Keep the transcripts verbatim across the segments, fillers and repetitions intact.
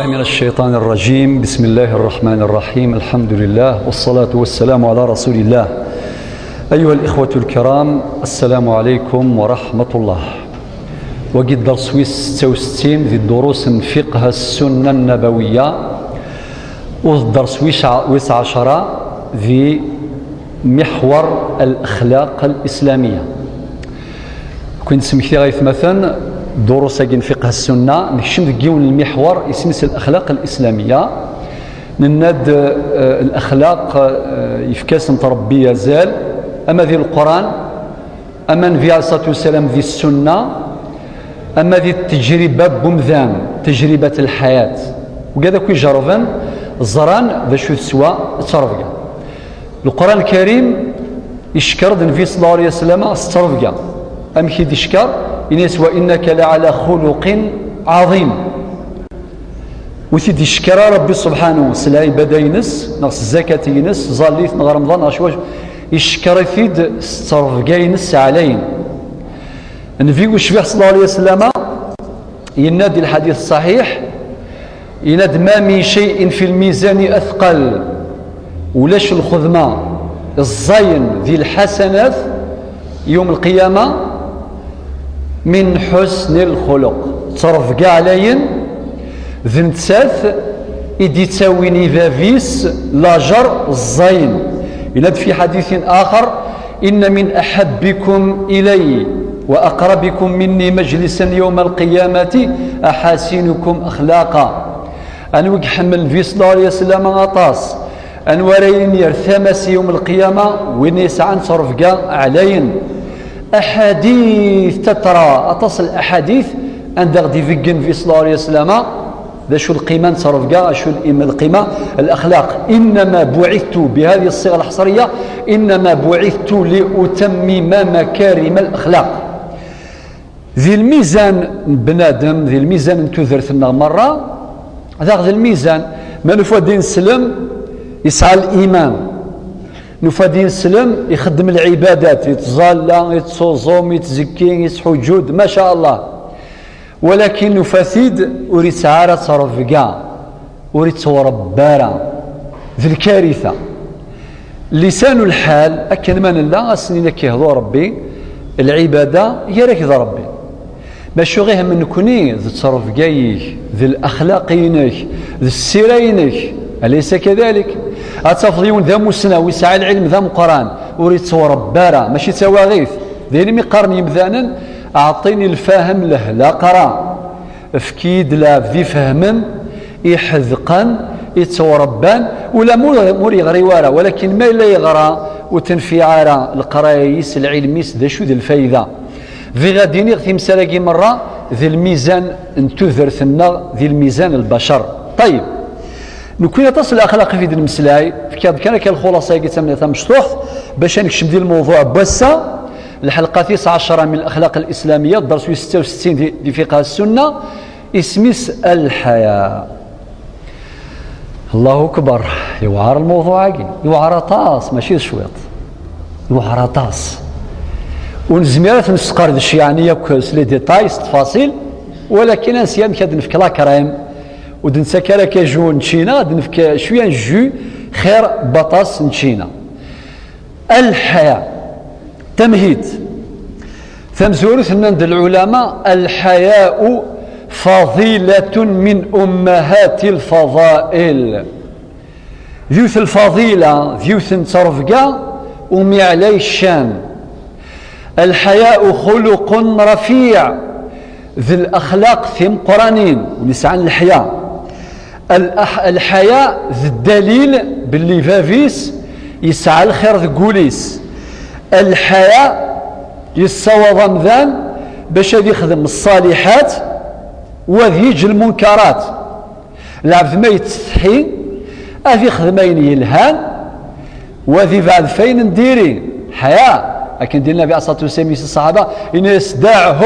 من الشيطان الرجيم. بسم الله الرحمن الرحيم. الحمد لله والصلاة والسلام على رسول الله. أيها الإخوة الكرام، السلام عليكم ورحمة الله. Wagi dders wis ستة وستين di ddurus n fiqh السنة النبوية, u dders wis, wis عشرة di محور الأخلاق الإسلامية. Kwi nesmekti ɣef matan ddurus-agi n fiqh السنة, nekcem deg yiwen n lmiḥwer isem-is الأخلاق الإسلامية. Nenna-d, eh, الأخلاق, eh, yefka-asent Ṛebbi azal, ama di Leqran, ama Nnbi عليه الصلاة والسلام di السنة, ama di التجربة n umdan, تجربة الحياة. Wigad akk ijerrben ẓran d acu teswa ttrebga. Leqran Lkarim icekker-d Nnbi صلى الله عليه وسلم s ttrebga. Amek i d-icekker? Ini-as: وإنك لعلى خلق عظيم. Ur t-id-icekker ara Ṛebbi سبحانه s lɛibada-ines, neɣ s zzakat-ines, ẓẓallit, neɣ Remḍan, neɣ cwac. Icekker-it-id s ttrebga-ines ɛlayen. Nnbi ucbiḥ صلى الله عليه وسلم yenna-d di lḥadit ṣṣaḥiḥ, yenna-d: ما من شيء في الميزان أثقل. Ulac lxedma ẓẓayen di lḥasanat yum lqiyama من حسن الخلق. Ttrebga ɛlayen, d nettat i d-ittawin i bab-is lajer ẓẓayen. Yenna-d في حديث آخر: إن من أحبكم إلي وأقربكم مني مجلسا يوم القيامة أحاسنكم أخلاقا. Anwa i iḥemmel Nnbi صلى الله عليه وسلم aṭas, anwa ara yilin ger tama-s yum lqiyama? Win yesɛan ttrebga ɛlayen. Aḥadit, tatra, aṭas n laḥadit anda ɣ-d-ibeggen Nnbi صلى الله عليه وسلم d acu lqima n ttrebga, acu lqima الأخلاق. إنما بعثت بهذه الصيغة الحصرية، إنما بعثت لأتمم مكارم الأخلاق. Di lmizan n bnadem, di lmizan n tudert-nneɣ merra, daɣ d lmizan. Ma nufa din slem, yesɛa liman. Nufa din slem, ixeddem lɛibadat, yettẓalla, yettuẓum, yettzekki, yesḥuǧǧud, ma sha Allah. Walakin nufa-t-id ur yesɛi ara ttrebga, ur yettwaṛebba ara. D lkarita. Lisanu lḥal, akken ma nella, ass-nni ad k-ihdu Ṛebbi, lɛibada gar-ak d Ṛebbi. Maca ɣihem nekkni d ttrebga-ik, d laxlaq-inek, d ssira-inek. Alaysa kadalik? Ad tafeḍ yiwen d amussnaw, yesɛa lɛilm d ameqqran, ur yettwaṛebba ara, mačči d tawaɣit. D ayen mi qqaren yimdanen: أعطني الفهم لهلاقرا. Efk-iyi-d lɛebd ifehmen, iḥedqen, ittwaṛebban, ula ma ur, ma ur yeɣri wara, walakin ma yella yeɣra, ur tenfiɛ ara leqraya-is, lɛilm-is, d acu d lfayda? Bɣiɣ ad iniɣ timsal-agi merra d lmizan n tudert-nneɣ, d lmizan n lbacer. Ṭayeb, nekkni aṭas n laxlaq i d-nemmeslay, fkiɣ-d kan akka lxulaṣa-agi d tamecṭuḥt, bac ad nekcem di lmewḍuɛ n wass-a, lḥelqa tis ɛecra min laxlaq lislamiyya, dders wis setta u settin di, di fiqh ssunna, isem-is lḥaya. Allahu akbar, yewɛer lmewḍuɛ-agi, yewɛer aṭas, mačči d cwiṭ, yewɛer aṭas. Ur nezmir ad t-nesqerdec yeɛni akk s les détails, s ttfaṣil, walakin ansi amek ad nefk la crème, ur d-nettak ara kaju n ččina, ad nefk cwiya n jus, xir n waṭas n ččina. Lḥaya. Tamhid. Tamezwarut, nnan-d lɛulama: الحياء فضيلة من أمهات الفضائل. D yiwet n lfaḍila, d yiwet n ttrebga umi ɛlay ccan. الحياء خلق رفيع, d laxlaq timeqqranin, win yesɛan leḥya. Al-, lḥaya d ddalil belli bab-is yesɛa lxir deg wul-is. Lḥaya yessawaḍ amdan bac ad ixdem ṣṣaliḥat, u ad yeǧǧ lmunkarat. Lɛebd ma yettsetḥi, ad ixdem ayen yelhan, u ad ibɛed f ayen n diri. Lḥaya, akken d-yenna Nnbi ɛalayhi ṣṣalatu wassalam i ṣṣaḥaba, yenna-yas: دعه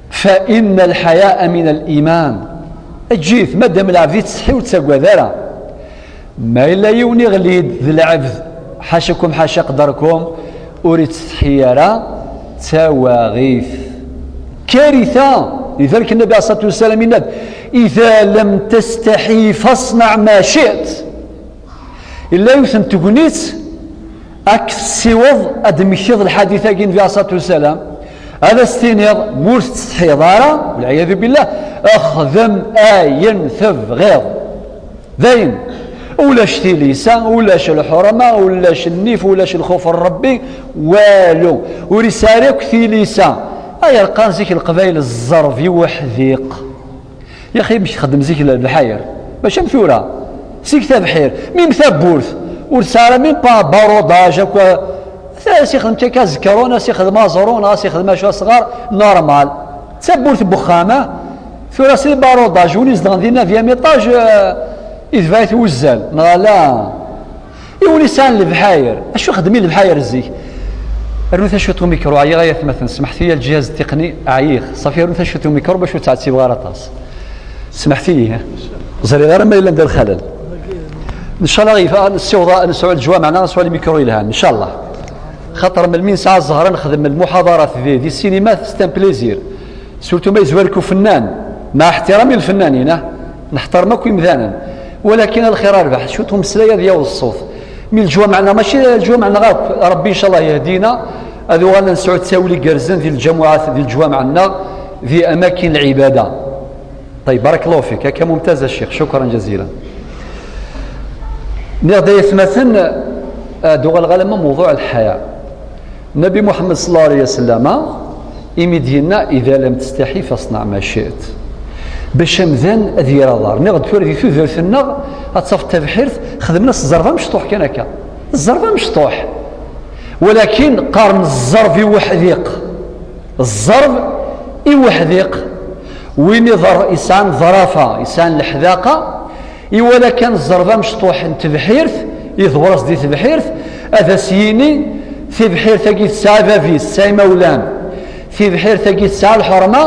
فإن الحياء من الإيمان. Eǧǧ-it, madam lɛebd yettsetḥi ur ttagad ara. Ma yella yiwen iɣli-d d lɛebd, ḥacakum ḥaca qderkum, ur yettsetḥi ara, d tawaɣit. Karita! Lidalik, Nnabi ɛalayhi ṣṣalatu wassalam yenna-d: "Ida lem testaḥi fasnaɛ ma ciṭ." Illa yiwet n tegnit ad k-tessiweḍ ad d-temmektiḍ lḥadit-agi n Nnabi ɛalayhi ṣṣalatu wassalam, ad as-tiniḍ, ma ur tettsetḥiḍ ara, walɛiyadu billah, xdem ayen tebɣiḍ. Dayen, ulac tilisa, ulac lḥurma, ulac nnif, ulac lxuf n Ṛebbi, walu. Ur yesɛi ara akk tilisa. Ay qqaren zik Leqbayel, ẓẓerb i uḥdiq. Yaxi, amek txeddem zik lḥayer? Mačči am tura. Zik tabḥirt, même tawwurt, ur tesɛi ara même pas barudaj akk. As ixdem kan azekṛun, as ixdem aẓru, neɣ as ixdem acu, asɣar, normal. D tawwurt n wexxam, ah. Tura c'est barudaj, win izedɣen di neuvième étage, euh, itbeɛ-it wuzzal, neɣ ala? I win yesɛan lebḥayer, acu xedmen lebḥayer zik? Rnut-as cwiṭ umikru, ɛyiɣ ay atmaten, smeḥt-iyi a lǧihaz ttiqni, ɛyiɣ. Ṣafi, rnut-as cwiṭ umikru bac ur ttɛettibeɣ ara aṭas. Smeḥt-iyi, ha? Ẓriɣ ara ma yella d lxalal. Ncallah, ifa, nessiweḍ, nesɛu leǧwameɛ, neɣ nesɛu limikru yelhan, ncallah. Xaṭer melmi nesɛa zzher ad nexdem lmuḥadarat di, di ssinima, c'est un plaisir. Surtout ma yezwar-ik ufennan. Mɛa ixtiram i lfennanin, ah? Neḥtarem akk imdanen. Walakin a lxir a rrbeḥ, cwiṭ umeslay ad yaweḍ ṣṣut. Mi leǧwameɛ-nneɣ, mačči leǧwameɛ-nneɣ akk, Ṛebbi ncallah yehdina, ad uɣalen nesɛu ttawil igerrzen di lǧamuɛat, di leǧwameɛ-nneɣ, di amakin lɛibada. Ṭeyyeb, barakallahu fik, akka mumtaz a ccix, cukran jazilan. Nniɣ-d ay atmaten, ad uɣaleɣ alamma mewḍuɛ lḥaya. Nnabi Muḥemmed ṣella Llahu ɛalayhi wa sallam, imi d-yenna: "Ida lem testaḥi fasnaɛ ma ciṭ." Bac amdan ad yerr aḍar. Nniɣ-d tura di tudert-nneɣ ad tafeḍ tabḥirt, xedmen-as ẓẓerb amecṭuḥ kan akka. Ẓẓerb amecṭuḥ. Walakin qqaren ẓẓerb i uḥdiq. Ẓẓerb i uḥdiq. Win iḍer-, yesɛan ḍrafa, yesɛan leḥdaqa, iwala kan ẓẓerb amecṭuḥ n tebḥirt, iḍwer-as di tebḥirt, ad as-yini: "Tibḥirt-agi tesɛa bab-is, tesɛa imawlan. Tibḥirt-agi tesɛa lḥerma,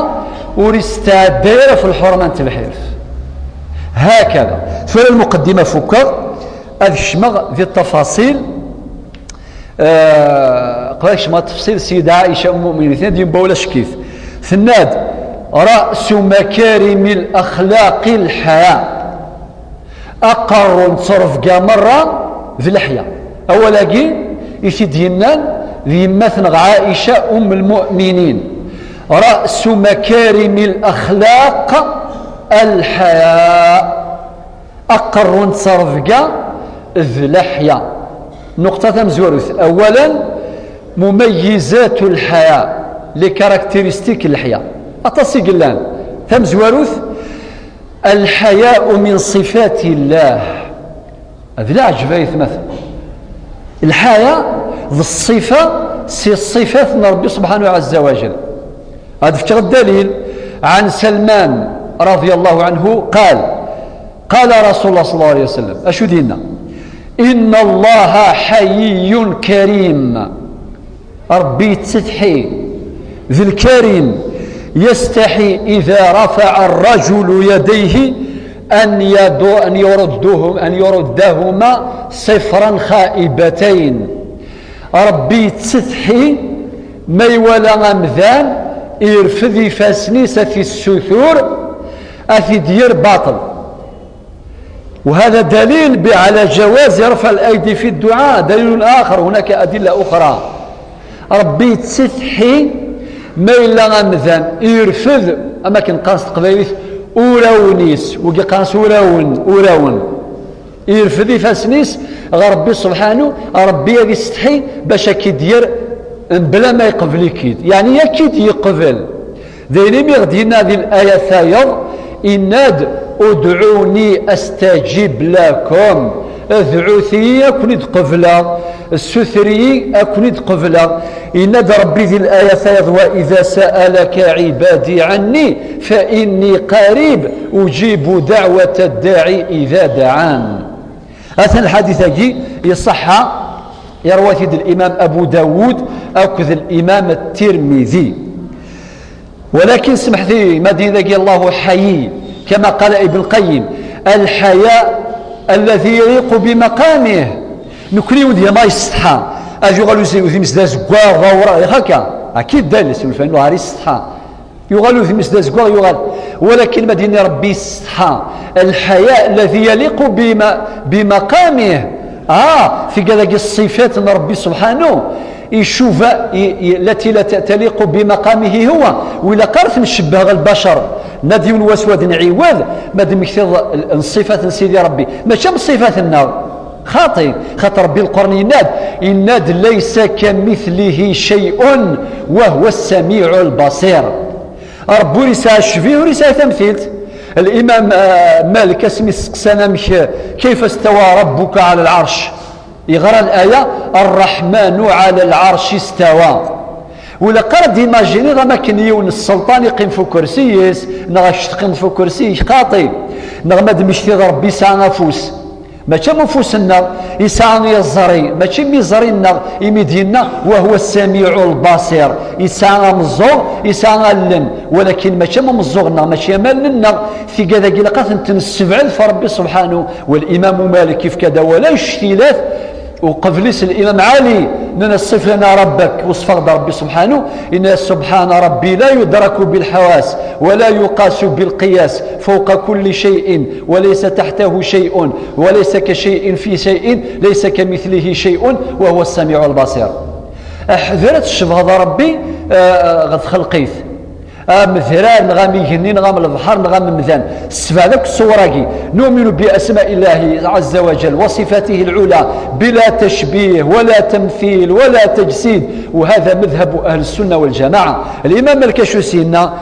ur yesɛedday ara ɣef lḥerma n tebḥirt." Hakada. Tura lmuqeddima fukkeɣ, ad kecmeɣ di ṭṭafaṣil. Ah, qbal kecmeɣ ṭṭafaṣil, Ssida Ɛica, Umm Lmuminin, tenna-d yemma ulac-ik-it. Tenna-d: "Rasu makarimi l-axlaqi l-ḥaya." Aqerru n ttrebga merra d leḥya. Awal-agi i t-id-yennan d yemma-tneɣ Ɛica, Umm Lmuminin. "Rasu makarimi l-axlaq l-ḥaya." Aqerru n ttrebga d leḥya. Nnuqṭa tamezwarut, awalen, mumayyizatu lḥaya, les caractéristiques n leḥya. Aṭas i yellan. Tamezwarut, "Lḥayau min ṣifati llah." D leɛǧeb ay atmaten. Lḥaya d ṣṣifa si ṣṣifat n Ṛebbi subḥanahu ɛazza wa jal. Ad fkeɣ ddalil. Ɛan Salman raḍiya Llahu ɛanhu qal: Qala Rasulullah ṣalla Llahu ɛalayhi wa sallam, acu d-yenna? "Inna Llaha ḥayiyyun karim." Ṛebbi yettsetḥi, d lkarim, yastaḥi ida rafaɛa rrajulu yadayhi an yadu-, an yurudduhum-, an yuruddahuma ṣifran xaibatayn. Ṛebbi yettsetḥi ma iwala amdan irfed ifassen-is, ad t-issutur, ad t-id-yerr baṭel. وهذا دليل على جواز رفع الأيدي في الدعاء، دليل آخر، هناك أدلة أخرى. Ṛebbi yettsetḥi ma yella amdan irfed, am akken qqaren s teqbaylit, urawen-is, wigi qqaren-as urawen, urawen. Irfed ifassen-is ɣer Ṛebbi subḥanu, Ṛebbi ad isetḥi bac ad k-id-yerr mebla ma yeqbel-ik-id. Yeɛni ad k-id-yeqbel. D ayen imi ɣ-d-yenna di laya tayeḍ, yenna-d: "Udɛuni astajib lakum." Dɛut-iyi, ad ken-id-qebleɣ. Ssuter-iyi, ad ken-id-qebleɣ. Yenna-d Ṛebbi di laya tayeḍ: "Wa ida saɛalaka ɛibadi ɛanni fa inni qarib, ujibu daɛwata ddaɛi ida daɛan." Atan lḥadit-agi iṣeḥḥa, yerwa-t-id limam Abu Dawud akked limam Tirmidi. Walakin, smeḥt-iyi, ma d-yenna dagi: "Allahu ḥayi", kama qala Ibn Qayyim, "Al-ḥaya alladhi yaliqu bi maqamih." Nekni ur d-yenna yessetḥa, ad yuɣal uzi-, udem-is d azeggaɣ, d awraɣ, yax akka. Akid d alis, ur fahmeɣ ara yessetḥa. Yuɣal udem-is d azeggaɣ, yuɣal. Walakin ma d-yenni Rebbi yessetḥa. الحياء الذي يليق بما-، بمقامه. Ah, tigad-agi ṣṣifat n Rebbi subḥanu, icuba, i, i, التي لا ت-، تليق بمقامه هو. Wi ilaq ara t-ncebbeh ɣer lbacer. Nadi yiwen wass wa d-nɛiwed, ma d-mmektiḍ n ṣṣifat n Sidi Rebbi. Mačči am ṣṣifat-nneɣ. Xaṭi, xaṭer Rebbi Lqur'an yenna-d, yenna-d: ليس كمثله شيء وهو السميع البصير. Rebbi ur yesɛi ccbih, ur yesɛi tamtilt. Limam, ah, Malik, asmi s-steqsan amek, كيف استوى ربك على العرش؟ Yeɣra laya: الرحمن على العرش استوى. Ur ilaq ara d-imajiniḍ am akken yiwen n sselṭan iqqim f ukersi-is, neɣ kečč teqqimeḍ f ukersi-ik, xaṭi. Neɣ ma d-mmektiḍ Rebbi yesɛa afus. Mačči am ufus-nneɣ, yesɛa iẓri, mačči am iẓri-nneɣ, imi d-yenna: وهو السميع البصير. Yesɛa ameẓẓuɣ, yesɛa allen, walakin mačči am ameẓẓuɣ-nneɣ, mačči am allen-nneɣ. Tigad-agi ilaq ad tent-nessebɛed f Rebbi subḥanu. Walimamu Malik yefka-d awal anect-ilat, uqbel-is Limam Ɛali, nnan-as: صف لنا ربك, وصف-aɣ-d Rebbi subḥanu. Yenna-as: سبحان ربي لا يدرك بالحواس ولا يقاس بالقياس، فوق كل شيء وليس تحته شيء، وليس كشيء في شيء، ليس كمثله شيء، وهو السميع البصير. Aḥder ad tcebheḍ Rebbi, eh, ɣer txelqit. Amedrar, neɣ am igenni, neɣ am lebḥer, neɣ am umdan. Ssebɛed akk ṣṣwur-agi. نؤمن بأسماء الله عز وجل وصفاته العلى بلا تشبيه ولا تمثيل ولا تجسيد، وهذا مذهب أهل السنة والجماعة. Limam Malik acu s-yenna?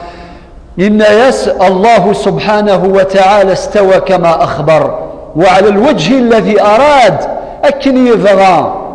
Yenna-yas: الله سبحانه وتعالى استوى كما أخبر، وعلى الوجه الذي أراد, akken yebɣa,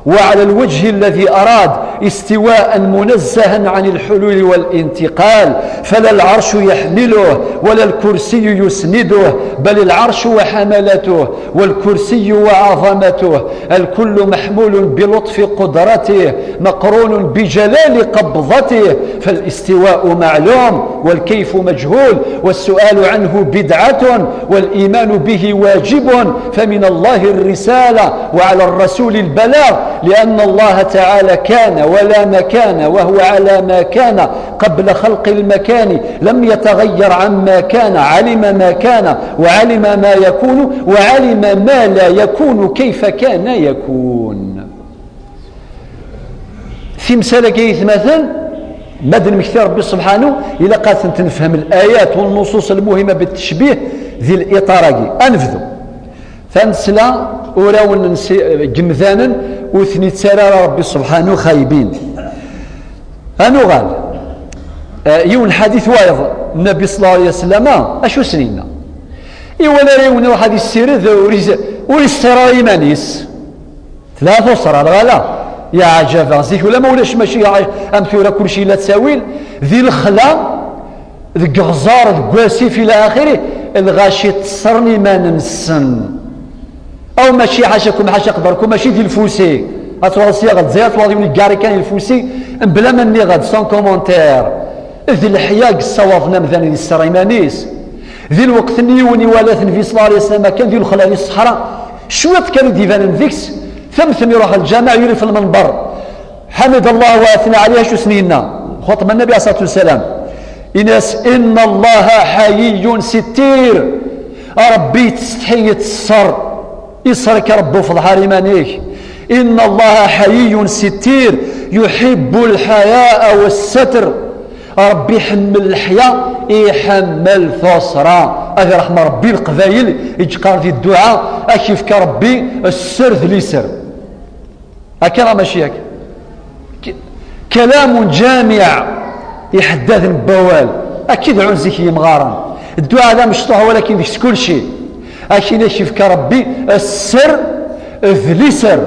وعلى الوجه الذي أراد، استواء منزها عن الحلول والانتقال، فلا العرش يحمله ولا الكرسي يسنده، بل العرش وحملته والكرسي وعظمته، الكل محمول بلطف قدرته، مقرون بجلال قبضته، فالاستواء معلوم والكيف مجهول، والسؤال عنه بدعة والإيمان به واجب، فمن الله الرسالة وعلى الرسول البلاغ، لأن الله تعالى كان ولا مكان وهو على ما كان قبل خلق المكان، لم يتغير عما كان، علم ما كان وعلم ما يكون وعلم ما لا يكون كيف كان يكون. Timsal-agi ay atmaten, ma d-nmekti Rebbi subḥanu, ilaq ad tent-nefhem, الآيات والنصوص الموهمة بالتشبيه, di liṭar-agi. Ad nebdu. Tanesla ur awen-nsi-, n yemdanen ur ten-ittarra ara Rebbi subḥanu xaybin. Ad nuɣal. Eh, yiwen lḥadit wayeḍ, Nnabi ṣella Llahu ɛalayhi wa sallam, acu s-yenna? Iwala ara yiwen iruḥ ad yessired, ur is-, ur yessir ara iman-is. Tella tuṣra, neɣ ala? Yeɛjeb-aɣ. Zik ula ma ulac, mačči yeɛjeb, am tura kulci yella ttawil, di lexla, deg uɣẓar, deg wasif, ila axiri, lɣaci ttṣern iman-nsen. Aw mačči, ḥacakum, ḥaca qderkum, mačči di lfusi. Ad tuɣal sya ɣer Lezzayer, ad tuɣal yiwen igari kan i lfusi, mebla ma nniɣ-d, sans commentaire. D leḥya i yessawaḍen amdan ad yesser iman-is. Di lweqt-nni, yiwen iwala-t Nnbi ṣella Llahu ɛalayhi wa sallam kan di lexla, di ṣṣeḥra, cwiṭ kan i d-ibanen deg-s, tamemt-nni iruḥ ɣer lǧameɛ, yuli f lmenber. حمد الله وأثنى عليه, acu s-yenna? Xuṭba Nnabi ɛalayhi ṣṣalatu wa ssalam. Yenna-yas: إن الله حيي ستير. Rebbi yettsetḥi, yettṣer. Iṣer-ik Rebbi, ufḍeḥ ar iman-ik. إن الله حيي ستير يحب الحياء والستر. Rebbi iḥemmel leḥya, iḥemmel tuṣra. Ad iṛḥem Rebbi Leqbayel, i yeqqaren di dduɛa, ad k-yefk Rebbi sser d liser. Akka neɣ mačči akka? K-, كلام جامع, iḥeddaden n wawal. Akka i dɛun zik yimɣaren. Dduɛa d amecṭuḥ, walakin deg-s kulci. Akin ad k-yefk Rebbi sser d liser.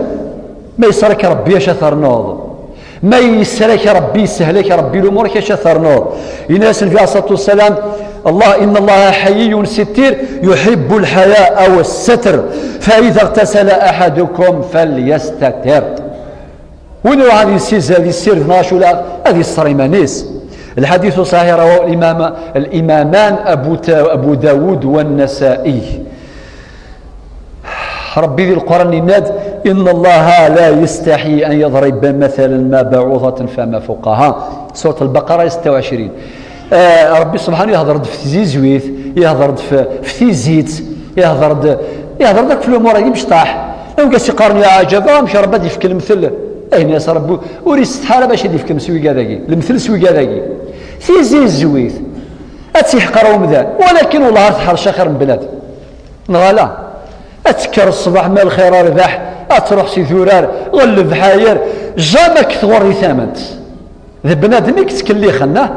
Ma yesser-ak Rebbi, acu ad ternuḍ? Ma yesser-ak Rebbi, yessehel-ak Rebbi lumuṛ-ik, acu ad ternuḍ? Yenna-yas Nnbi ɛalayhi ṣṣalatu wa ssalam: الله، إن الله حيي ستير يحب الحياء والستر، فإذا اغتسل أحدكم فليستتر. Win iruḥ ad yessiz-, ad yessired, neɣ acu la, ad yesser iman-is. الحديث صحيح، رواه الإمام، الإمامان أبو تا-، أبو داود والنسائي. Rebbi di Leqran yenna-d: إن الله لا يستحي أن يضرب مثلا ما بعوضة فما فوقها. Surat Lbaqara ستة وعشرين. Eh, Ṛebbi subḥanu yehdeṛ-d f tzizwit, yehdeṛ-d f, f tizit, yehdeṛ-d, yehdeṛ-d akk f lumuṛ-agi mecṭaḥ. Amek as-iqqaren ya ɛajaba, amek Ṛebbi ad yefk lemtel? Ayen yas Ṛebbi ur isetḥa ara bac ad yefk lemswigad-agi, lemtel s wigad-agi. Tizizwit, ad tt-yeḥqer umdan, walakin wellah ar teḥrec axir n bnadem. Neɣ ala? Ad tekker ṣṣbeḥ ma lxir a rrbeḥ, ad truḥ si durar ɣer lebḥayer, jamais k-tɣurr di tament. D bnadem i yettkellixen, ah?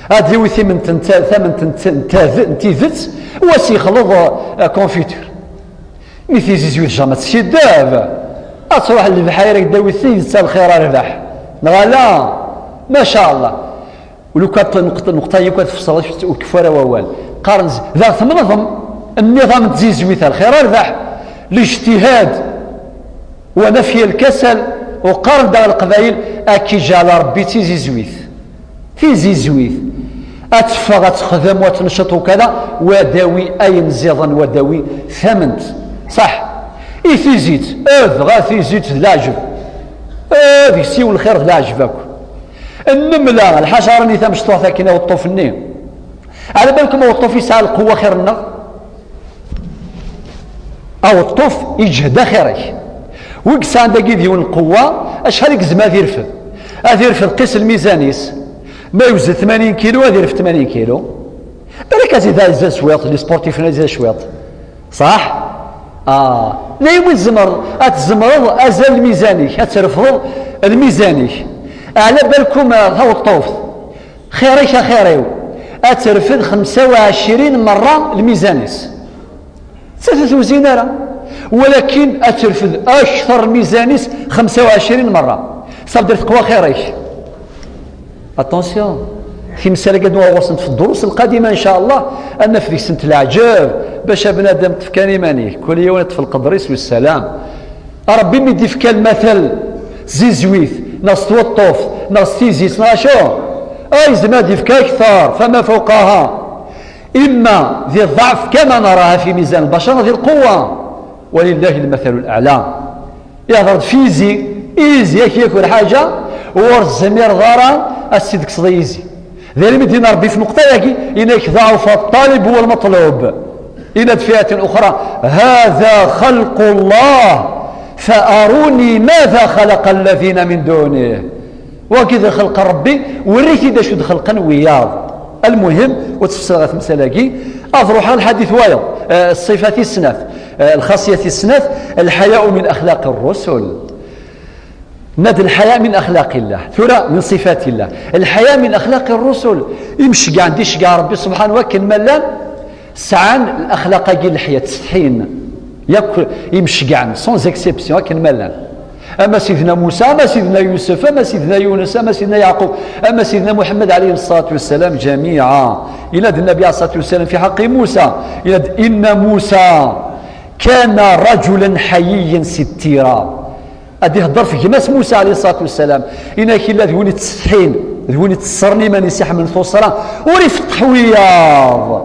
Ad yawi tament n ta-, tament n t-, n tad-, n tidet, u ad s-yexleḍ, eh, computer. Mi tizizwit jamais teskiddeb, ad truḥ lebḥayer ad d-tawi tidet a lxir a rrbeḥ. Neɣ ala? Maca Allah. Ulukan nneqṭa-, nneqṭa-yi akk ad tfeṣṣreḍ ur kfu ara wawal. Qqaren z-, daɣ temneḍem nniḍam n tzizwit a lxir a rrbeḥ. Lijtihad. Wa nafya lkasal, u qqaren daɣ leqbayel, ad k-iǧɛel Ṛebbi d tizizwit. Tizizwit. Ad teffeɣ, ad texdem, wa tenceṭ ukada, wa dawi ayen ziḍen, wa dawi tament. Ṣaḥ. I tizit, eh, dɣa tizit d leɛǧeb. Eh, deg-s yiwen lxir d leɛǧeb akk. Nnemla, lḥaca ara nit amecṭuḥ akin aweṭṭuf-nni. Ɛla balkum aweṭṭuf yesɛa lqewwa xir-nneɣ? Aweṭṭuf iǧhed axir-ik. Wi yesɛan dagi d yiwen lqewwa, acḥal i yezmer ad irfed? Ad irfed qis lmizan-is. Ma yewzen tmanyin kilu, ad irfed tmanyin kilu. Balak ad zid azal cwiṭ, les sportifs ad zid cwiṭ. Ṣaḥ? Ah. D ayen i tzemreḍ, ad tzemreḍ azal lmizan-ik, ad trefdeḍ lmizan-ik. Ɛla balkum, ah, taweṭṭuft. Xir-ik a xir-iw, ad terfed xemsa u ɛecrin merra lmizan-is. D tata ur tewzin ara, walakin ad terfed akter lmizan-is xemsa u ɛecrin merra. Ça veut dire teqwa xir-ik. Attention, timsal-agi ad nuɣal ɣur-sent f ddrus lqadima, in ca Allah, ad naf deg-sent leɛǧeb, bac a bnadem tefkan iman-ik, kul yiwen iṭṭef lqedr-is u ssalam. Ṛebbi mi d-ifka lmatal, zizwit, neɣ s tweṭṭuft, neɣ s tizit, neɣ acu? Ay, yezmer ad d-ifk akter, fama fawqaha. Imma di ḍḍeɛf, kama naraha fi mizan lbacar, neɣ di lquwa. Walillahi lmathalu laɛla. Ihḍer-d f yizi, izi ak-yaker ḥaǧa, ur tezmireḍ ara ad s-id-tekkseḍ i yizi. D ayen i d-yenna Ṛebbi f nneqṭa-agi, yenna-k, ضعف الطالب والمطلوب. Yenna-d fi ayatin uxra, هذا خلق الله فأروني ماذا خلق الذين من دونه. Wagi d lxelq n Ṛebbi, werri-t-id acu d-xelqen wiyaḍ. Almuhim, ur ttfesseɣ ɣef temsal-agi, ad ruḥeɣ lḥadit wayeḍ, eh, ṣṣifa tis snat, eh, lxaṣya tis snat, الحياء من أخلاق الرسل. Nna-d الحياء من أخلاق الله. Tura من صفات الله. الحياء من أخلاق الرسل. Imceggɛen d iceggeɛ Ṛebbi subḥanahu akken ma llan, sɛan laxlaq-agi n leḥya, ttsetḥin. Yakk imceggɛen, sans exception, akken ma llan. Ama Sidna Musa, ama Sidna Yusef, ama Sidna Yunus, ama Sidna Yeɛqub, ama Sidna Muḥemmed ɛalayhi ṣṣalatu wassalam ǧamiɛa. Yenna-d Nnabi ɛalayhi ṣṣalatu wassalam fi ḥaqqi Musa, yenna-d: إن موسى كان رجلا حييا ستيرا. Ad ihedder f gma-s Musa ɛalayhi ṣṣalatu wassalam, inak illa d win ittsetḥin, d win itteṣṣren iman-is, iḥemmlen tuṣṣra, ur ifeṭṭeḥ wiyaḍ.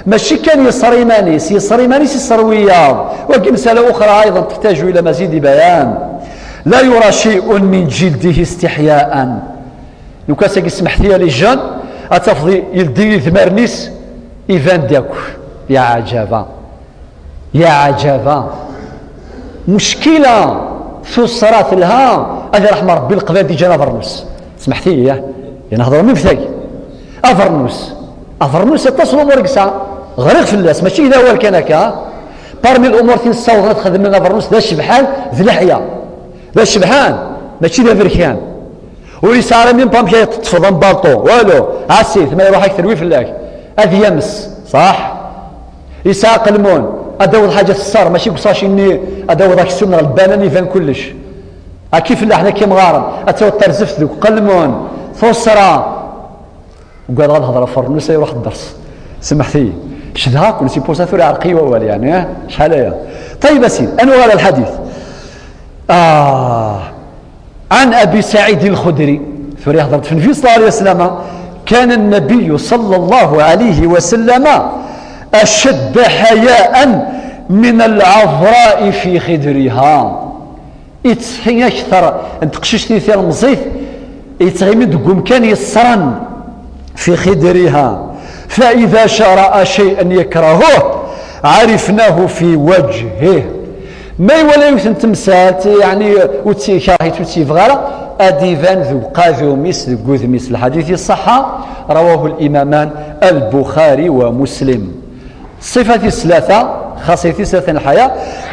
Mačči kan yeṣṣer iman-is, yeṣṣer iman-is, yeṣṣer wiyaḍ. Wagi مسألة أخرى أيضا تحتاج إلى مزيد بيان. لا يرى شيء من جلده استحياء. Lukan sagi smeḥti-ya les jeunes, ad tafeḍ yeldi idmaren-is, iban-d akk. Ya ɛajaba. Ya ɛajaba. Muckila, tuṣṣra telha, ad irḥem Ṛebbi leqbayel d-iǧǧan abernus. Smeḥt-iyi, ya. Ya nehḍer mi btagi. Abernus. Abernus aṭas n lumuṛ i yesɛa. Ɣriɣ fell-as, mačči d awal kan akka. Parmi lumuṛ tin ssawḍen ad xedmen abernus d acebḥan d leḥya. D acebḥan, mačči d aberkan. Ur yesɛi ara même pas amek ara teṭṭfeḍ ambalṭu, walu. Ɛass-it, ma iruḥ-ak terwi fell-ak. Ad yames, ṣaḥ? Yesɛa aqelmun, ad d-taweḍ ḥaǧa tesser, mačči deg usaci-nni, ad d-taweḍ aksum neɣ lbanan, iban kullec. Akka i fellaḥen, akka i mɣaren, ad taweḍ terzemt deg uqelmun, tuṣṣra. Ugadeɣ ad hedreɣ ɣef ṛṛnus, ad iruḥ dders. Semḥet-iyi. Cedhaɣ-ken, c'est pour ça tura iɛreq-iyi wawal, yeɛni, eh? Acḥal aya. Ṭayyeb, a sidi, ad nuɣal ɣer lḥadit. Ah. عن أبي سعيد الخدري, tura ihḍer-d f Nnbi صلى الله عليه وسلم, كان النبي صلى الله عليه وسلم أشد حياء من العذراء في خدرها. Ittsetḥi akter n teqcict-nni tilemẓit yettɣimi deg umkan yeṣṣran. في خدرها، فإذا شا-، رأى شيئا يكرهه عرفناه في وجهه. Ma iwala yiwet n temsalt, yeɛni ur tt-, yekreh-itt, ur tt-yebɣi ara, ad d-iban deg uqadum-is, deg wudem-is. Lḥadit iṣeḥḥa, رواه الإمامان البخاري ومسلم. Ṣṣifa tis tlata, xaṣṣa tis tlata n lḥaya,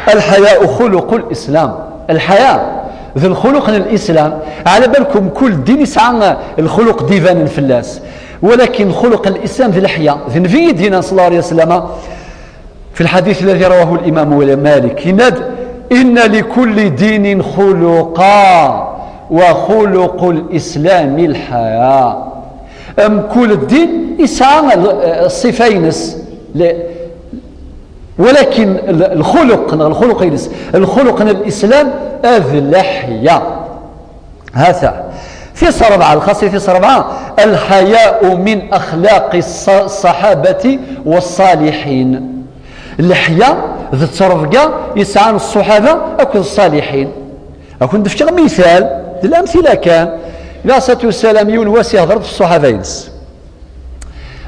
الحياء خلق الإسلام. Lḥaya d lxuluq n Lislam. Ɛla balkum, kul ddin yesɛa lxuluq d-ibanen fell-as. Walakin lxuluq n Lislam d leḥya. D Nnbi i d-yennan, صلى الله عليه وسلم, في الحديث الذي رواه الإمام مالك, yenna-d: إن لكل دين خلقا وخلق الإسلام الحياء. Mkul ddin yesɛa l-, ṣṣifa-ines. Le-, walakin l-, lxuluq, neɣ lxuluq-ines, lxuluq n Lislam d leḥya. Hata. Tis rebɛa, lxaṣṣa tis rebɛa, الحياء من أخلاق الص-, الصحابة والصالحين. Leḥya d ttrebga yesɛan ṣṣuḥaba akked ṣṣaliḥin. Ad kun-d-fkeɣ mital, d lamtila kan. Alayhi ṣṣalatu wassalam, yiwen wass ihder-d ɣef ṣṣuḥaba-ines.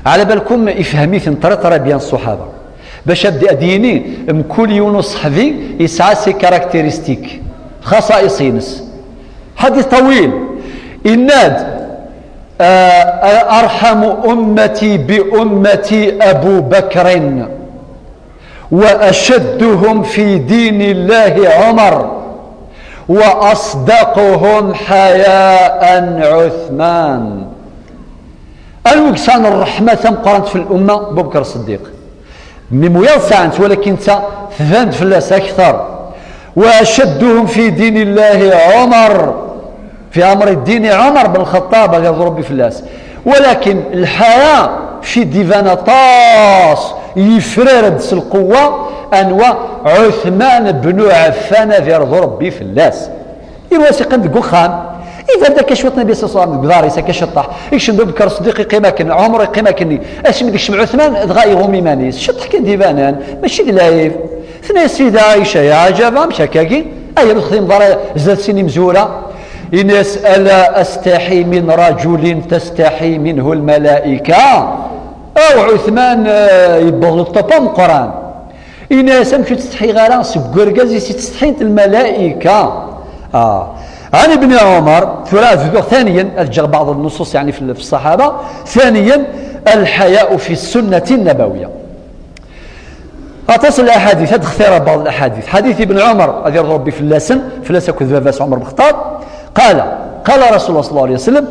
Ɛla balkum, ifhem-iten très, très bien ṣṣuḥaba. Bac ad, ad d-yini, mkul yiwen uṣeḥbi yesɛa ses caractéristiques, xaṣaïs-ines. Ḥadit ṭawil, yenna-d, آه، أرحم أمتي بأمتي أبو بكر، وأشدهم في دين الله عمر، وأصدقهم حياء عثمان. Anwa i yesɛan ṛṛeḥma tameqqrant f lumma? Bubekr Ṣeddiq. Mmi wiyaḍ sɛan-tt, walakin ta tban-d fell-as akteṛ. وأشدهم في دين الله عمر، في أمر الدين عمر بن الخطاب, ad yerḍu Ṛebbi fell-as. Walakin lḥaya fi d-iban aṭas, yefrar-d s lqewwa, anwa? Ɛuthman bnu Ɛeffan, ad yerḍu Ṛebbi fell-as. Yiwen wass iqqim deg uxxam, iban-d akka cwiṭ Nnbi ṣalla Llahu ɛalayhi wa sallam deg uḍar-is, akka ciṭṭaḥ. Ikcem Bubekr Ṣeddiq, iqqim akken, Ɛumer iqqim akken-nni. Asmi d-ikcem Ɛuthman, dɣa iɣumm iman-is. Ciṭṭaḥ kan d-ibanen, mačči d lɛib. Tenna-yas Sida Ɛica: "Ya ɛǧaba, amek akkagi? Ayɣer ur texdimeḍ ara zdat sin imezwura?" Yenna-yas: "ألا أستحي من رجل تستحي منه الملائكة." Aw Ɛuthman, eh, yewweḍ le top ameqqran. Yenna-yas: "Amek ur ttsetḥiɣ ara seg urgaz i s-ttsetḥint lmalayka?" Ah. عن ابن عمر, tura ad bduɣ ثانيا, ad ǧǧeɣ بعض النصوص, يعني, في, في الصحابة. ثانيا، الحياء في السنة النبوية. Aṭas n laḥadit, ad xtireɣ بعض الأحاديث. Ḥadit Ibn Ɛumer, ad yerḍu Ṛebbi fell-asen, fell-as akked baba-s Ɛumer Bexṭab, قال: قال رسول الله صلى الله عليه وسلم: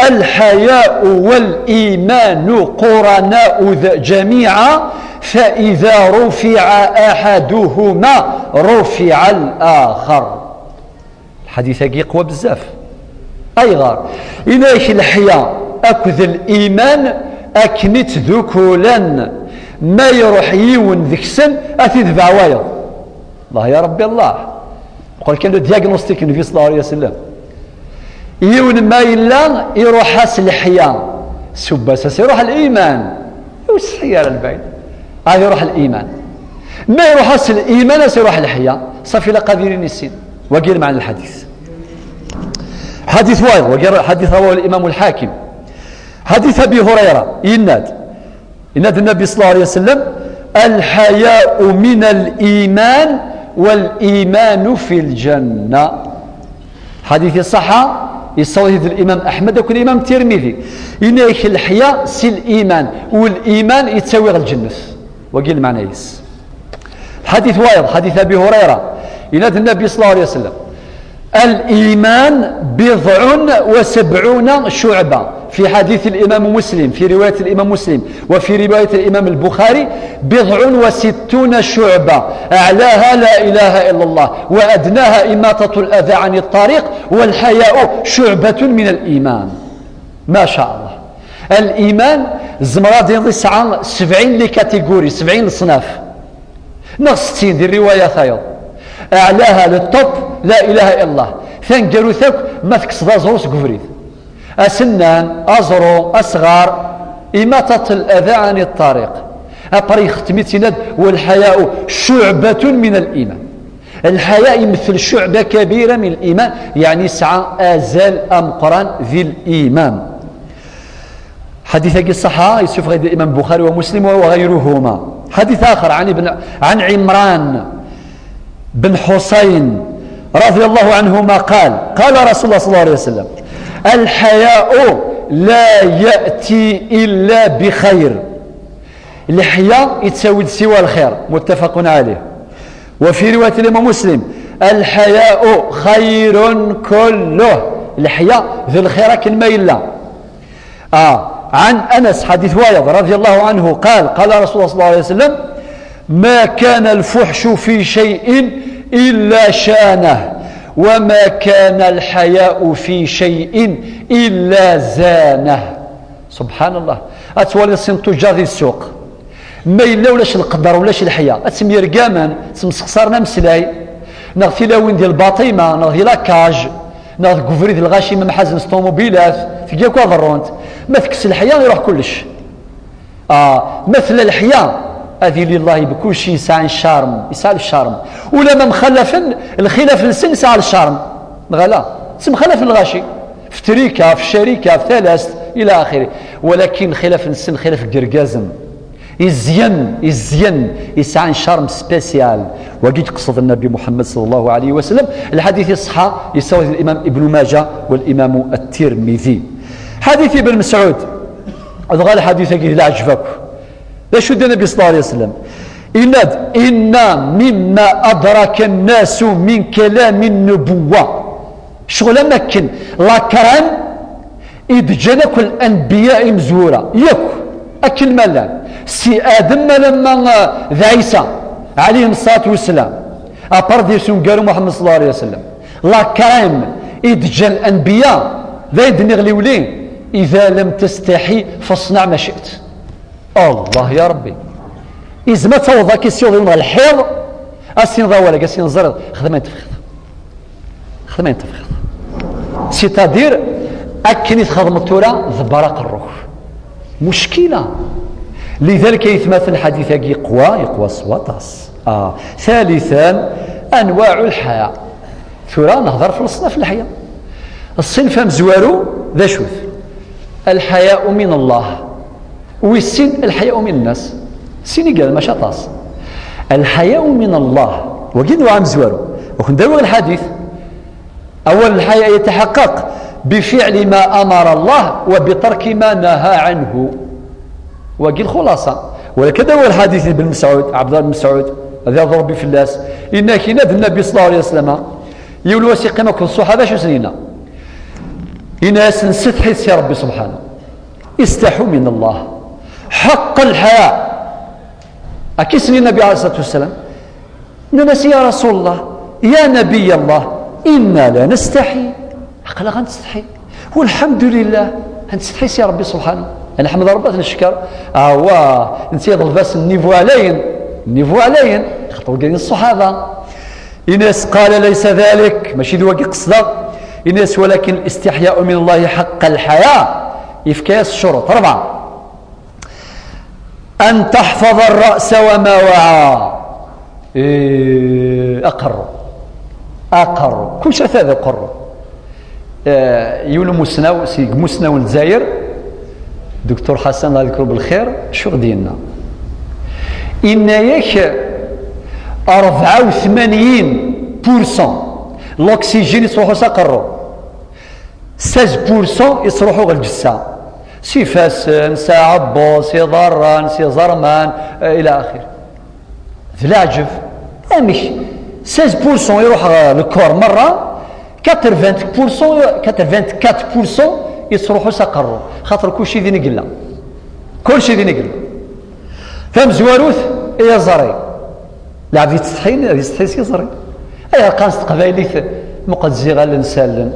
الحياء والإيمان قرناء ذ-، جميعا، فإذا رفع أحدهما رفع الآخر. Lḥadit-agi yeqwa bezzaf. Ayɣer? Yenna-ak leḥya akked liman akken i ttdukulen. Ma iruḥ yiwen deg-sen, ad t-idbeɛ wayeḍ. Allah ya Ṛebbi, Allah. Meqqer kan le diagnostic n Nnbi صلى الله عليه وسلم. Yiwen ma yella iruḥ-as leḥya, ṣṣubb-as, as iruḥ liman. Ur iṣeḥḥi ara lbayn. Ad iruḥ liman. Ma iruḥ-as liman, as iruḥ leḥya. Ṣafi, ilaq ad ilin i sin. Wagi lmeɛna n lḥadit. Ḥadit wayeḍ, wagi ḥadit رواه الإمام الحاكم. Ḥadit Abi Hurayra, yenna-d, Yenna-d Nnbi صلى الله عليه وسلم: "الحياء من الإيمان والإيمان في الجنة." Ḥadit iṣeḥḥa, yessaweḍ-it-id Limam Aḥmed akked Limam Tirmidi. Yenna-ak leḥya si liman, u liman yettawi ɣer lǧennet. Wagi lmeɛna-is. Ḥadit wayeḍ, ḥadit Abi Hurayra, yenna-d Nnbi صلى الله عليه وسلم: "الإيمان بضع وسبعون شعبة." في حديث الإمام مسلم، في رواية الإمام مسلم، وفي رواية الإمام البخاري: "بضع وستون شعبة، أعلاها لا إله إلا الله، وأدناها إماطة الأذى عن الطريق، والحياء شعبة من الإيمان." ما شاء الله. الإيمان, tzemreḍ ad tiniḍ, yesɛa سبعين les catégories, سبعين leṣnaf. Neɣ ستين di rriwaya tayeḍ. Ɛlaha, le top, la ilaha illallah. Taneggarut akk, ma tekkseḍ aẓru seg ubrid. Asennan, aẓru, asɣar, إماطة الأذى عن الطريق. Après yextem-itt, yenna-d: "والحياء شعبة من الإيمان." Lḥaya imettel شعبة كبيرة من الإيمان, yeɛni yesɛa azal ameqqran di liman. حديث صحة يسوف غير الإمام البخاري ومسلم وغيرهما. حديث آخر عن ابن عن عمران بن حصين رضي الله عنهما قال: قال رسول الله صلى الله عليه وسلم: الحياء لا يأتي إلا بخير. الحياء يتساوي سوى الخير، متفق عليه. وفي رواية الإمام مسلم: الحياء خير كله. الحياء ذو الخير كما إلا. آه. عن أنس، حديث وايض رضي الله عنه قال: قال رسول الله صلى الله عليه وسلم: ما كان الفحش في شيء إلا شانه، وما كان الحياء في شيء إلا زانه. سبحان الله. أتولي السن تجار السوق. Ma yella ulac lqedr, ulac leḥya, ad temyergamem, ad temsexsarem ameslay, neɣ tilawin di lbaṭima, neɣ di la cage, neɣ deg ubrid lɣaci ma mḥazen s ṭumubilat, tga akk ad ḍerrunt. Ma tekkes leḥya, iruḥ kullec. Ah, ma tella leḥya, ad yili llah bi kulci yesɛan charme, yesɛa lcharme. Ula ma mxalafen, lxilaf-nsen yesɛa lcharme. Neɣ ala? Ttemxalafen lɣaci. Fi trika, fi ccarika, fi talast, ila axiri. Walakin lxilaf-nsen xilaf n yergazen. Izyen, izyen, yesɛan charme spécial. Wagi i yeqsed Nnabi Muḥemmed ṣalla Llahu ɛalayhi wa sallam. Lḥadit iṣeḥḥa, yessawed Limam Ibn Maǧa wa Limam At-Tirmidi. Ḥadit Ibn Mesɛud, dɣa lḥadit-agi d leɛǧeb akk. D acu i d-yenna Nnabi ṣalla Llahu ɛalayhi wa sallam? Yenna-d: إن مما أدرك الناس من كلام النبوة. Ccɣel am akken la crème i d-ǧǧan akk lanbiya imezwura, yakk akken ma llan, si Adem alamma, eh, d Ɛisa, ɛalayhim ṣṣalatu wassalam, à part di uneggaru Muḥemmed ṣalla Llahu ɛalayhi wa sallam. La crème i d-ǧǧan lanbiya, d ayen d-nniɣ liwli: إذا لم تستحي فاصنع ما شئت. Allah ya Rebbi. Izem ad taweḍ akka i s-yuḍ yiwen ɣer lḥiḍ, ad s-tiniḍ awal-agi, ad s-tiniḍ: ẓriɣ, xdem ayen tebɣiḍ. Xdem ayen tebɣiḍ. C'est-à-dire, akken i txedmeḍ tura, ḍebber aqerru-k. Muckila. Lidalik ay atmaten, lḥadit-agi yeqwa, yeqwa s waṭas. Ah, ثالثا، أنواع الحياء. Tura nehḍer f leṣnaf n leḥya. Ṣṣinf amezwaru d acu-t? الحياء من الله. Wis sin, الحياء من الناس. Sin i yellan, mačči aṭas. الحياء من الله. Wagi d anwa amezwaru. Ad ken-d-awiɣ lḥadit. أولا، الحياء يتحقق بفعل ما أمر الله وبترك ما نهى عنه. Wagi lxulaṣa. Walakin ad d-awiɣ lḥadit n Ibn Mesɛud, Ɛebdullah Ibn Mesɛud, ad iṛḍu Ṛebbi fell-as, yenna-k, yenna-d Nnabi ṣalla Llahu ɛalayhi wa sallam, yiwen wass yeqqim akked ṣṣuḥaba, acu sen-yenna? Yenna-yasen: setḥit si Ṛebbi subḥanahu. استحوا من الله حق الحياء. Akka i sen-yenna Nnabi ɛalayhi ṣṣalatu wassalam. Nnan-as: يا رسول الله، يا نبي الله، إنا لنستحي. Aql-aɣ ad nsetḥi. والحمد لله, ad nsetḥi si Ṛebbi subḥanahu. Ad nḥemd Ṛebbi, ad t-neckeṛ. Awa, netta yeḍleb-asen niveau ɛlayen, niveau ɛlayen, xaṭer wigi d ṣṣuḥaba. Yenna-as: قال: ليس ذلك, mačči d wagi qesdeɣ. Yenna-as: ولكن الاستحياء من الله حق الحياء. Yefka-yas ccuruṭ, rebɛa. أن تحفظ الرأس وما وعى. Eh, aqerru. Aqerru. Kullec ata d aqerru. Eh, yiwen umusnaw seg imusnawen n Lezzayer, Doktor Ḥasan, Allah yedker-it belxir, acu i ɣ-d-yenna? Yenna-yak: rebɛa u tmanyin pour cent l'oxygène yettruḥu s aqerru. Seize pour cent yettruḥu ɣer lǧessa, s ifassen, s aɛebbuḍ, s iḍarren, s iẓerman, eh, ila axir. D leɛǧeb. Amek? Seize pour cent iruḥ ɣer le corps merra, quatre-vingts pour cent, quatre-vingt-quatre pour cent yettruḥu s aqerru, xaṭer kulci din i yella. Kulci din i yella. Tamezwarut, i aẓri. Lɛebd yettsetḥin, ad yessetḥi s yiẓri. Ayɣer qqaren s teqbaylit: muqel-d s iɣallen s allen?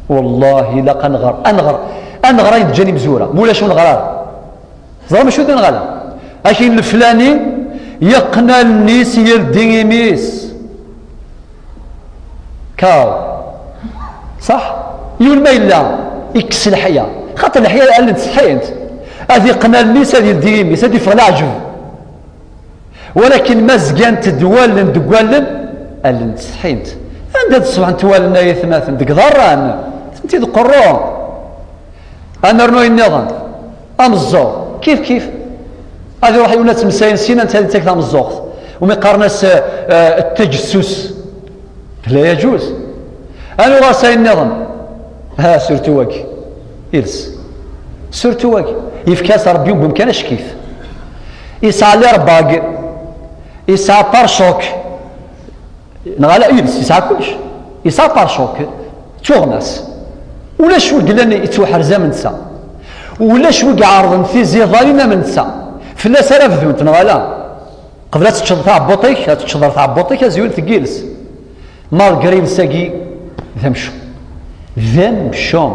Wallahi, ilaq ad nɣer, ad nɣer, ad nɣer ayen d-ǧǧan imezwura. Ma ulac ur neɣri ara. Teẓram acu d aneɣ ala? Akin leflani yeqqen allen-is, yeldi imi-s. Kaw. Ṣaḥ? Yiwen ma yella, ikkes leḥya. Xaṭer leḥya allen ttsetḥint. Ad iqqen allen-is, ad yeldi imi-s, ad iffeɣ leɛǧeb. Walakin ma zgant-d wallen deg wallen, allen ttsetḥint. Anda d-ṣebḥent wallen ay atmaten? Deg iḍarren. Atenti deg uqerru. Ad nernu ayen nniḍen. Ameẓẓuɣ, kif kif. Ad iruḥ yiwen ad temsayen sin, anta ad ittak tameẓẓuɣt. Umi qqaren-as, eh, eh, التجسس. لا يجوز. Ad nuɣal s ayen nniḍen. Ha, surtout wagi. Iles. Surtout wagi. Yefka-as Rebbi umkan acek-it. Yesɛa l'airbag. Yesɛa pare-choc. Neɣ ala iles, yesɛa kullec. Yesɛa pare-choc. Tuɣmas. Ulac wi yellan yettwaḥrez am netta. Ulac wi iɛerḍen tizi ḍalin am netta. Fell-as ara bdunt, neɣ ala? Qbel ad teččeḍ taɛebbuṭ-ik, ad teččeḍ ar tɛebbuṭ-ik, azul deg yiles. Malgré iles-agi d amcum. D amcum.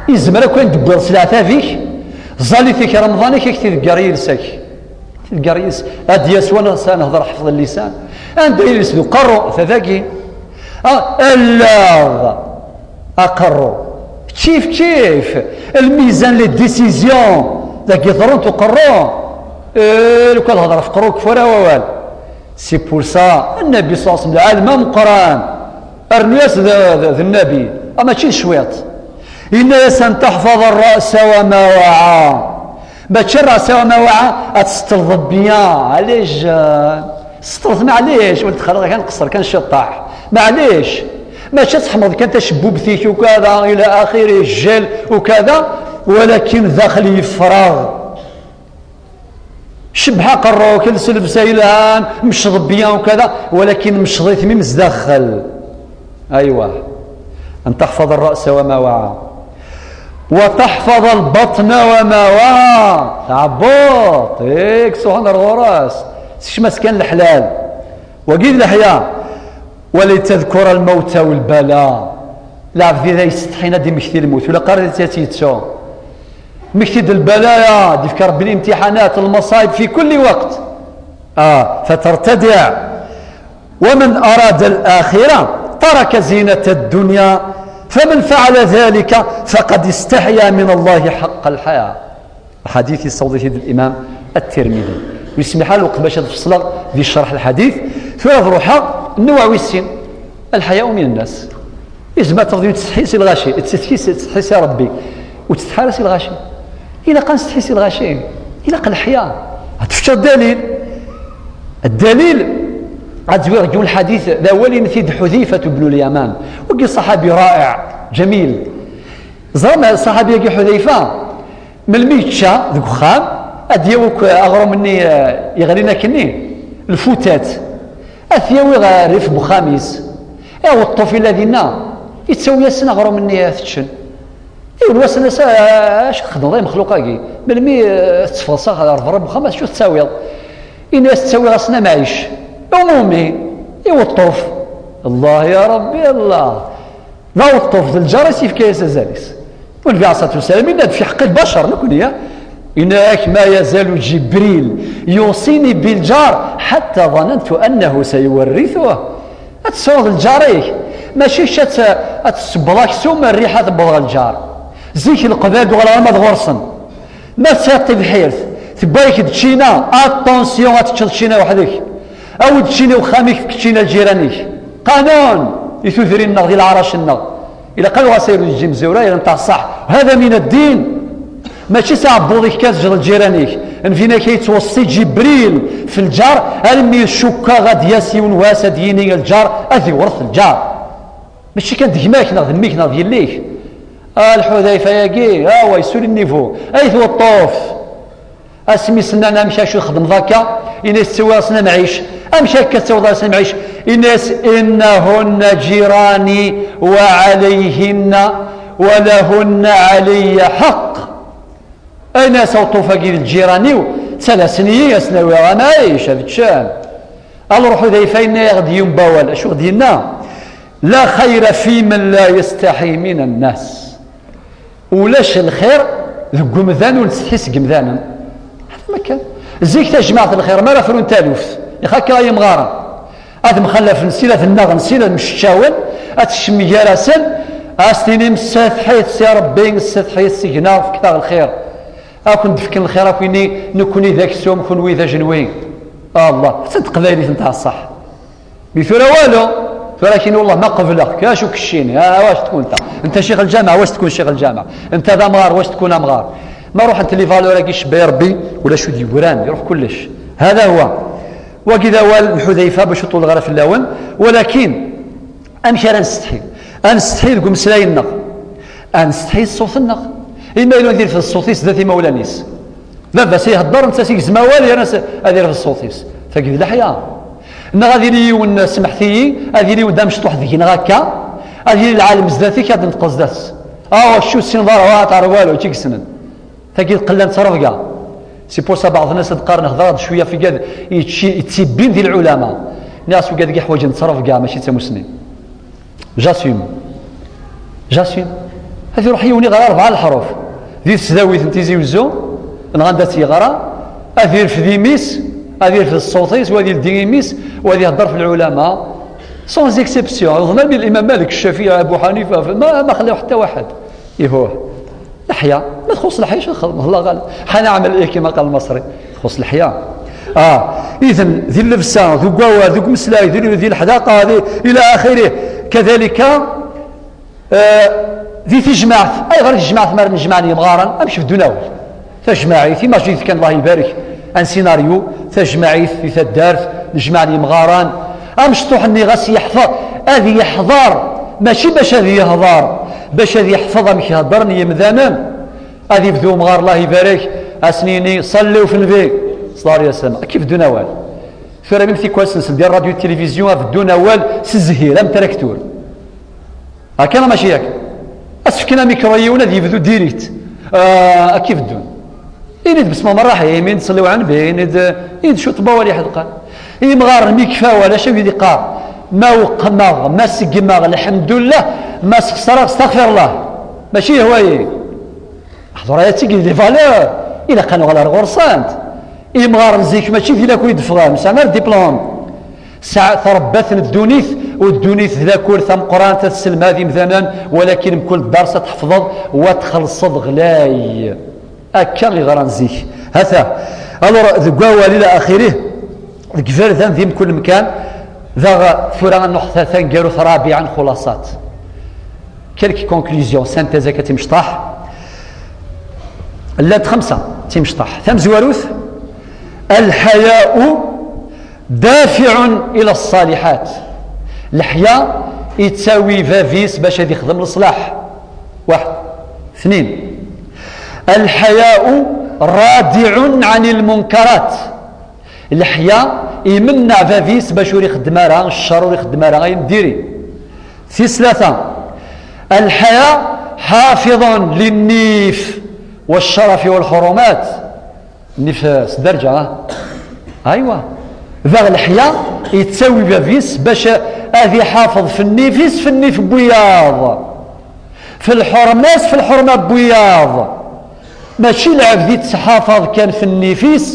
Izmer akk ayen d-tewwiḍ s leɛtab-ik, ẓẓalit-ik Remḍan-ik, ak-t-iḍegger yiles-ak. Iḍegger yiles. Ad d-yas wanas ad nehder ḥfeḍ llisan. Anda yiles d uqerru, ta dagi. Ah, allaɣ. Aqerru. Kif kif. Lmizan, les décisions. Dagi ḍerrunt uqerru. Eh, lukan hḍer ɣef qerru, kfu ara wawal. C'est pour ça, Nnabi ṣalla Llahu ɛalayhi wa sallam, d lɛalem ameqqran. Rnu-yas d, d, d Nnabi. Ah, mačči d cwiṭ. Yenna-yas: أن تحفظ الرأس وما وعى. Mačči الرأس وما وعى, ad tseṭṭleḍ bien, ɛalac, eh, seṭṭleḍ, maɛlic, ur d-xaleḍ kan, qeṣṣer kan ciṭṭaḥ. Maɛlic. Mačči ad tḥemmleḍ kan tacebbubt-ik ukada, ila axiri, ggel ukada, walakin daxel yefreɣ. Cebbeḥ aqerru-k, els llebsa yelhan, mecḍ bien ukada, walakin mecḍ-it mim zdaxel. Aywa. أن تحفظ الرأس وما وعى. وتحفظ البطن وما وعى. Tɛebbuḍ, ik suḥen ar ɣur-s. Sekcem-as kan leḥlal. Wagi d leḥya. ولتذكر الموت والبلاء. Lɛebd i d ay yessetḥin ad d-immekti lmut, ur ilaq ara ad tt-yettu. Mmekti-d lbalaya, d-ifka Rebbi limtiḥanat, lmaṣayeb fi kulli waqt. Ah, فترتدع. ومن أراد الآخرة ترك زينة الدنيا، فمن فعل ذلك فقد استحيا من الله حق الحياء. Lḥadit yessaweḍ-it-id Limam At-Tirmidi. Ur yesmiḥ ara lweqt bac ad feṣleɣ di ccerḥ lḥadit. Tura ad ruḥeɣ, nnuɛ wis sin. الحياء من الناس. Izmer ad tafeḍ yiwen yettsetḥi si lɣaci, yettsetḥi si, yettsetḥi si Rebbi. Ur ttsetḥi ara si lɣaci. Ilaq ad nsetḥi si lɣaci. Ilaq leḥya. Ad tefkeḍ dalil. Ddalil, ad zwireɣ deg yiwen lḥadit, d awal yenna-t-id Ḥudayfat bnu Lyaman. Wagi ṣaḥabi raɛiɛ, ǧamil. Ẓram ṣaḥabi-agi Ḥudayfa, melmi yečča deg uxxam, ad d-yawi akk aɣrum-nni, eh, yeɣlin akkenni, lfutat, ad t-yawi ɣer rrif n uxxam-is. Iweṭṭuf illa dinna, yettawi-yasen aɣrum-nni ad t-ččen. Yiwen wass nnan-as: "Ah, acu txedmeḍ ay mexluq-agi? Melmi, eh, tetteffɣeḍ s axxam, ar berra n uxxam, acu tettawiḍ?" Ini-as: "Ttawiɣ-asen amɛic." Umumi, iweṭṭuf. Allah ya Rebbi, Allah. D aweṭṭuf d lǧar-is yefka-yas azal-is. Nnbi ɛalayhi ṣṣalatu wassalam yenna-d fi ḥeqqi lbacer, nekkni, ya. Yenna-ak: "ما يزال جبريل يوصيني بالجار حتى ظننت أنه سيورثه." Ad tesɛuḍ lǧar-ik, mačči kečč ad t-, ad tessewweḍ aksum, rriḥa tewweḍ ɣer lǧar. Zik leqbayel d uɣal arma d ɣur-sen. Ma tesɛiḍ tibḥirt, tewwi-ak-d ččina, attention ad teččeḍ ččina weḥd-k. Awi-d ččina i uxxam-ik, efk ččina lǧiran-ik. Qanun i tudrin-nneɣ, di leɛrac-nneɣ. Ilaq ad uɣas ayru d-yeǧǧi mzura, ilaq ad nteɣ ṣṣeḥ. هذا من الدين. Mačči s aɛebbuḍ-ik kan teǧǧeḍ lǧiran-ik. Nnbi-nni-ak yettweṣṣi Ǧibril f lǧar, almi cukkeɣ ad d-yas yiwen wass ad d-yini lǧar, ad iwret lǧar. Mačči kan d gma-k neɣ d mmi-k neɣ d yelli-k. A Lḥudayfa-agi, awa, yessuli nnivu. Ay tweṭṭuft! Asmi s-nnan: "Amek acu txedmeḍ akka?" Ini-as: "Ttawiɣ-asen amɛic." "Amek akka ttawiḍ-asen amɛic?" Ini-as: "إنهن جيراني وعليهن ولهن علي حق." Ini-as: "Aweṭṭuf-agi d lǧiran-iw, ttalasen-iyi, ad sen-awiɣ amɛic, ad ččen." Aluṛ Ḥudayfa yenna-yaɣ-d yiwen n wawal, acu ɣ-d-yenna? "لا خير في من لا يستحي من الناس." Ulac lxir deg umdan ur nettsetḥi seg imdanen. Ḥaca ma kan. Zik tajmaɛt n lxir, mi ara frun taluft, ixakka ay imɣaren. Ad mxallafen sin, ad nnaɣen sin, ad mceččawen, ad tekcem gar-asen, ad s-tinim: "Setḥit si Ṛebbi, setḥit seg-neɣ, fket-aɣ lxir." Ad ken-d-fken lxir, ad k-ini: "Nekkni d aksum, kenwi d ajenwi." Allah, d teqbaylit n tɛeṣṣaḥ. Mi tura walu, tura kini: "Wallah ma qebleɣ-k, acu keččini, a, wac tkun ta? Nta cix lǧameɛ, wac tkun cix lǧameɛ? Nta d amɣar, wac tkun amɣar?" Ma ruḥent les valeurs-agi, cebba i Rebbi, ulac ur d-yegran, iruḥ kullec. هذا هو. Wagi d awal n Ḥudayfa, bac ur ṭulleɣ ara fell-awen. Walakin, amek ara nsetḥi? Ad nsetḥi deg umeslay-nneɣ. Ad nsetḥi d ṣṣut-nneɣ. Ima yella ad irfed ṣṣut-is zdat imawlan-is. Baba-s ihedder, netta s igzem awal, yerna s-, ad irfed ṣṣut-is. Tagi d leḥya. Neɣ ad yili yiwen, semḥet-iyi, ad yili yiwen d amecṭuḥ deg-neɣ akka, ad yili lɛalem zdat-ik, ad d-neṭqeḍ zdat-s. Ah, acu ur tessineḍ ara, ah, teɛreḍ walu, ur k-issnen. Tagi d qella n ttrebga. C'est pour ça baɛḍ nnas ad qqaren hḍeṛ-d cwiya f igad yettibbin di lɛulama. Nniɣ-as wigad-agi ḥwaǧen ttrebga, mačči d tamusni. J'assume. J'assume. Ad iruḥ yiwen iɣer rebɛa leḥruf di tesdawit n Tizi Wezzu, neɣ anda tt-yeɣra, ad irfed imi-s, ad irfed ṣṣut-is, u ad ildi imi-s, u ad ihedder f lɛulama, sans exception. Iḍman bi Limam Malik, Ccafiɛi, Abu Ḥanifa, ma, ma xliɣ ḥetta waḥed. Ihuh. Leḥya. Ma txuṣ leḥya, acu txedmeḍ? الله غالب. حنعمل إيه كما قال المصري. Txuṣ leḥya. Ah, idan, di llebsa, deg wawal, deg umeslay, di, di leḥdaqa, di, إلى آخره. كذلك, eh, di tejmaɛt. Ayɣer i tejmaɛt mi ara nejmaɛen yemɣaren? Amek beddun awal? Tajmaɛit, imagine kan, Allah ibarek, un scénario, tajmaɛit di taddart, nejmaɛen yemɣaren. Amecṭuḥ-nni ɣas yeḥḍer, ad yeḥḍer, mačči bac ad yehḍer, bac ad yeḥfeḍ amek heddren yemdanen. Ad ibdu umɣar, Allah ibarek, ad sen-yini, صلوا في النبي صلى الله عليه وسلم. Ad k-ibdun awal. Tura mi tikwal sensen di rradyu d tilivizyu, ad beddun awal s zzhir, am traktur. Akka neɣ mačči akka? Ad s-fken amikru i yiwen ad yebdu direct. Ah, ad k-ibeddun. Ini-d بسم الله الرحمن الرحيم, ini-d صلوا على النبي, ini-d, ini-d cwiṭ n wawal iḥedqen. Imɣaren mi yekfa awal, acu i d-iqqar? Ma weqqmeɣ, ma seggmeɣ, lḥemdullah, ma sxesreɣ, استغفر الله. Mačči ihwa-yi. Ḥḍur aya d tigi d les valeurs. Ilaq ad nuɣal ar ɣur-sent. Imɣaren zik mačči di lakul i d-ffɣen, sɛan ar diplôme. Sɛa-, tṛebba-ten ddunit, u ddunit d lakul tameqqrant, ad tesselmad imdanen, walakin mkul dars ad tḥefḍeḍ, u ad txellṣeḍ ɣlay. Akka i ɣran zik. Hata. Alors, deg wawal ila axirih, deg iberdan di mkul mkan, daɣ tura ad nruḥ ta-, taneggarut rabiɛa n xulaṣat. Quelques conclusions, synthèse akka timecṭaḥ. Llant xemsa timecṭaḥ. Tamezwarut, الحياء دافع إلى الصالحات. Leḥya yettawi bab-is bac ad ixdem leṣlaḥ. Waḥed. Tnin. الحياء رادع عن المنكرات. Leḥya imenneɛ bab-is bac ur ixeddem ara ccer, ur ixeddem ara ayen n diri. Tis tlata, الحياء حافظ للنيف والشرف والحرمات. Nnif, eh, s dderǧa, ah? Aywa. Daɣ leḥya yettawi bab-is bac ad iḥafeḍ f nnif-is, f nnif n wiyaḍ. F lḥurma-s, f lḥurma n wiyaḍ. Mačči lɛebd i yettḥafaḍ kan f nnif-is,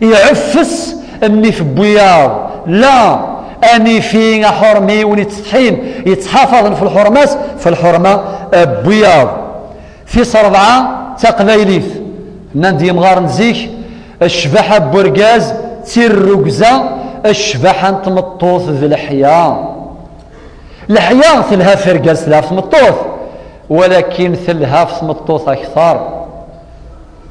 iɛeffes nnif n wiyaḍ. La, a nnif-i, aḥurmi, win ittsetḥin, yettḥafaḍen f lḥurma-s, f lḥurma, eh, n wiyaḍ. Tis rebɛa d taqbaylit. Nnan-d yemɣaren zik, ccbaḥa n urgaz d tirrugza, ccbaḥa n tmeṭṭut d leḥya. Leḥya telha f urgaz, telha f tmeṭṭut, walakin telha f tmeṭṭut akteṛ.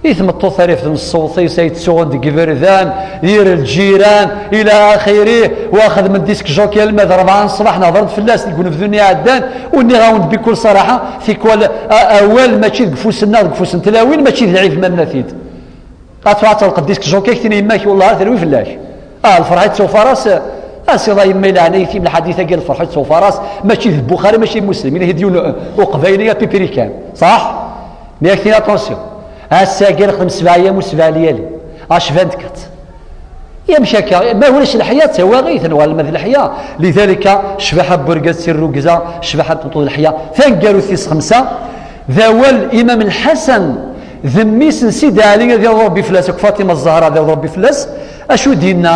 I tmeṭṭut ara ifden ṣṣut-is ay ttsuɣun deg iberdan, yir lǧiran, ila axiri, wa xedmen disque jockey alma d rebɛa n ṣṣbeḥ, nehder-d fell-as deg unebdu-nni iɛeddan, u nniɣ-awen-d bikul ṣaraḥa, tikwal a-, awal mačči deg ufus-nneɣ, deg ufus n tlawin, mačči d lɛib ma nna-t-id. Ad truḥ ad telqeḍ disque jockey, ak-tini yemma-k, wellah, ad terwi fell-ak. Ah, lferḥ i tettewfar-as, ah, siḍa yemma, i leɛnaya-k, lḥadit-agi, lferḥ i tettewfar-as, mačči d Buxari, mačči d Muslim, ini-d yiwen uqbayli apipirikan, ṣaḥ? Mi ak-tini attention, ass-agi nexdem sebɛa yam u sebɛa lyali, acban tekkaḍ. Yamek akka? Ma ulac leḥya, d tawaɣit, neɣ alma d leḥya. Lidalika, ccbaḥa n urgaz d tirrugza, ccbaḥa n tmeṭṭut d leḥya. Taneggarut tis xemsa, d awal Imam Lḥasan d mmi-s n Sidi Ɛli, ad iṛḍu Ṛebbi fell-as, akked Faṭima Zzahra, ad iṛḍu Ṛebbi fell-as. Acu d-yenna?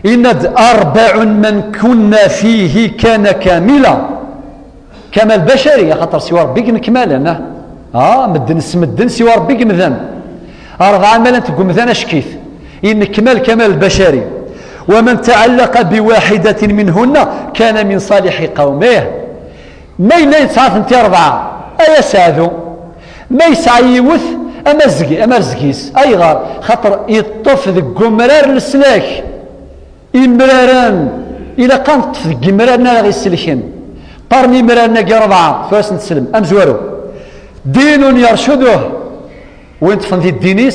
Yenna-d: أربع من كن فيه كان كاملا. Kamal bacari, axaṭer siwa Ṛebbi i inekmalen, ah. Ah, medden s medden, siwa Ṛebbi i yemden. Rebɛa ma llant deg umdan, acek-it. Inekmal kamal bacari. ومن تعلق بواحدة منهن كان من صالح قومه. Ma yella yesɛa-tent i rebɛa, ay aseɛdu. Ma yesɛa yiwet, Amazeg, amarzeg-is. Ayɣer? Xaṭer yeṭṭef deg umrar n leslak. Imraren, ilaq ad neṭṭef deg imraren ara ɣ-iselken. Qqaren imraren-agi rebɛa, tura ad sen-teslem. Amezwaru, dinun yercuduh, win ṭṭfen di ddin-is,